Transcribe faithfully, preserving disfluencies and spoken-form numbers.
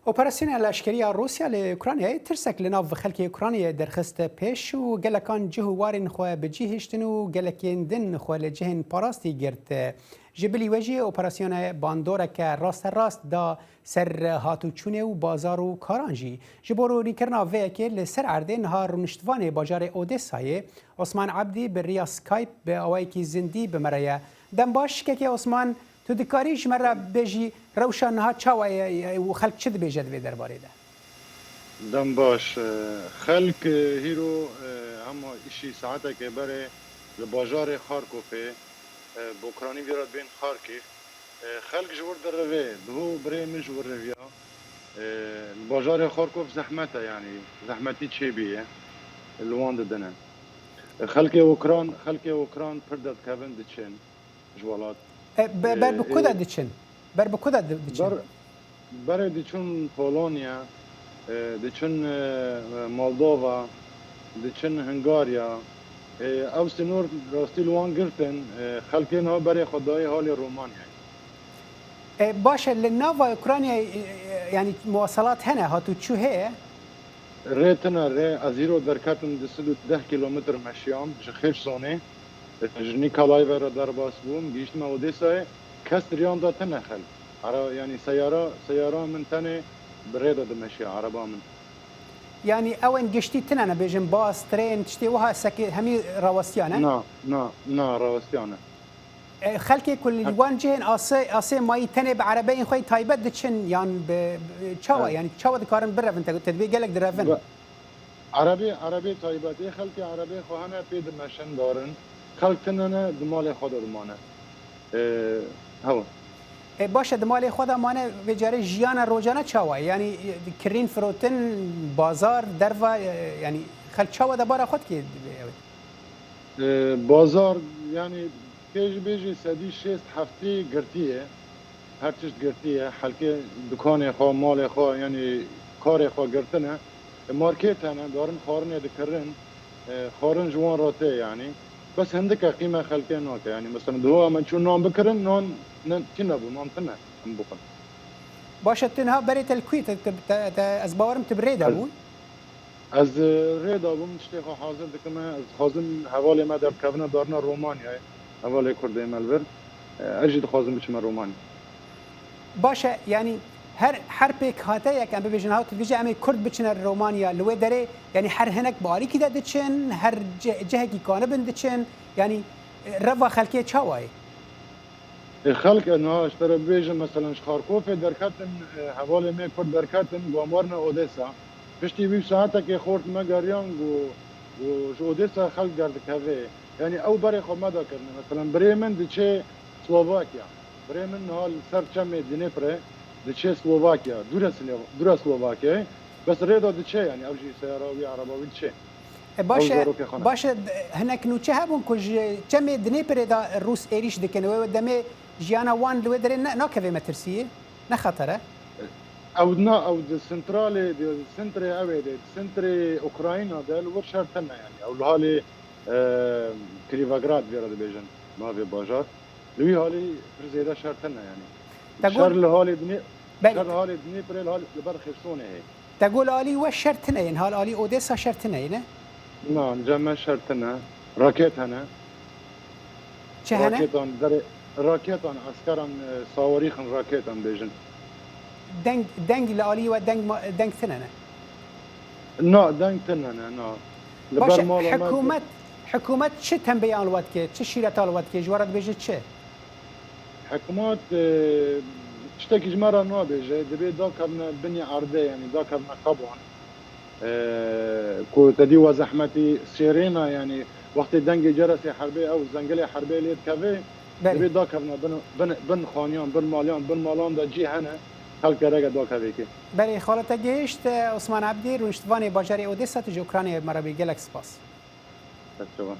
Operasyona leşkerî ya Rûsya li Ukraynayê tirsek li nav xelkê Ukraynayê derxist pêş û gelekan cih û warên xwe bi cî hiştin û gelekên din xwe li cihên parastî girt. Ji bilî we jî operasyona bandoreke rasterast da ser hatûçûnê û bazar û karan jî. Ji bo ronîkirina vê yekê li ser erdê niha rûniştvanê bajarê Odesayê Osman Ebdî bi riya Skype bi awayekî zindî bi me re ye. Dem baş, kekê Osman, tu dikarî ji me re bêjî rewşa niha çawa ye û xelk çi dibêje di vê derbarê de? Dem baş. E, xelk, e, hîro, e, hema îşî saeteke berê li bajarê Xarkofê, e, bi ûkranî vî re dibên Xarkîv. E, xelk ji wir dirivê, diho birê min ji wir riviya. E, li bajarê Xarkov zehmet e, yanî zehmetî çêbîye li wan didine. E, xelkê ûkran, xelkê ûkran pir derdikevin diçin ji welat. E, be-, ber bi ku de diçin? Ber bi ku de di-, diçin? Ber, berê diçin Polonya, e, diçin, e, Moldova, diçin Hungarya. E, ew sînor rastî li wan girtin, e, xelkê niha berê xwe dayê halê Romanyayê. E, baş e, li nava Ukraynayê, e, e, yanî muwaselat hene, hatûçû heye? Rê tune, rê. Ez îro derketim, du sed û deh kîlometr meşiyam ji Xêrsonê. Ji Nîkalayê ve re derbas bûm, gihîştime Odesayê. Kes riyan da tune xelk. Ara, yanî seyara, seyara min tenê bi rê de dimeşiya, araba min. Yanî ew ên giştî tune ne, bêjin bas, trên, tiştê wiha sekê hemî rawestiya ne? Na, na, na, rawestiya ne. E, xelkê ku li wan cihên asê, asê mayî tenê bi erebeyên xwe yê taybet diçin yan bi, bi çawa, Evet. yanî çawa dikarin birevin, te, te dibê gelek direvin? Bi erebê, erebê taybet, ê xelkê erebê xwe hene pê dimeşin darin. Xelk tine ne, di malê xwe de dimane. E, hewa. E, baş e, di malê xwe de mane, vê carê jiyana rojane çawa ye? Yanî, e, kirîn firotin, bazar, derva, e, yanî xelk çawa debara xwe dike? E, bazar, yanî, kê jî bêjî sedî şêst heftî girtî ye. Her tişt girtî ye. Xelkê dikanê xwe, malê xwe, yanî karê xwe girtine. E, markêt hene, darin xwarinê dikirin. E, xwarin ji wan re tê, yanî. Bes hindike qîme xelkê nake. Yanî, mesela, diho em çûn nan bikirin, nan ne, tune bû, nan tune em bixwin. Baş e, tu niha berê te li ku yî? Te, te, te, ez bawerim tu bi rê de Ez bû. Ez, e, rê dabûm, tiştê xwe hazir dikime. Ez dixwazim hevalê me derkevine darine Romanyayê. Hevalê Kurdê me li vir. E, ez jî dixwazim biçime Romanya. Baş e, yanî her, her pêkhate yek em bibêjin, ha tu dibêjî em ê Kurd biçine Romanya, li wê derê, yanî her hinek bi alîkî de diçin, her ce-, cihekî kanibin diçin, yanî, e, reva xelkê çawa ye? E, xelk, e, niha ji te re bibêjim, meselen, ji Xarkofê derketin, e, hevalê me Kurd derketin, got em werine Odesa. Piştî wî saetekê xort me geriyan, got, got ji Odesa xelk derdikeve. Yanî ew berê xwe me dakirine. Meselen, birê min diçe Slovakya. Birê min niha li ser çemê Dnêprê diçe Slovakya. Dûre Slo-, dûre Slovakyayê. Bes rê de diçe, yanî ew jî seyara wî, araba wî diçe. E, baş Ew e, zarokê xwe ne. baş e, hinek nûçe hebûn ku ji çemê Dnêprê de Rûs êrîş dikin. Wê demê jiyana wan li wê derê ne, nakeve metirsiyê, ne xeter e? Ew na, ew di sentralê, di sentrê ew ê de, di sentrê Ukrayna de li wir şer tune, yanî ew li halê, e, Krivagrad vê re dibêjin navê bajar. Li wî halî pir zêde şer tune, yanî. Te got Şer li halê Dnê-, Belê. şer li halê Dnêprê li hal-, li ber Xêrsonê heye. Te got li alî we şer tune ye, hal alî Odesa şer tune ye, ne? Na, cem me şer tune. Raket hene. Çi hene? Raketan, derê, raketan, eskeran, e, sawarîxin raketan bêjin. Deng, deng li alî we deng ma-, deng tune ne? Na, deng tune ne, na. Li Baş ber e, mala me hikûmet, hikûmet çi tembeyan li we dike, çi şîreta li we dike, ji we re dibêje çi? Hikûmet, e, tiştekî ji me re nabêje, dibê dakevne binê erdê, yanî dakevne qeban. E, ku te dî we zehmetî sêrêna, yanî wextê dengê ceresê herbê ew zengelê herbê lê dikeve, Belê. dibê dakevne bin, bin, bin xaniyan, bin maliyan, bin malan de cî hene, xelk gereke dakevê kê. Belê, xala te gihişt, e, Osman Ebdî, rûniştvanê bajarê Odesa, tu ji Ukraynayê me re bî. Gelek spas. Dest çavan.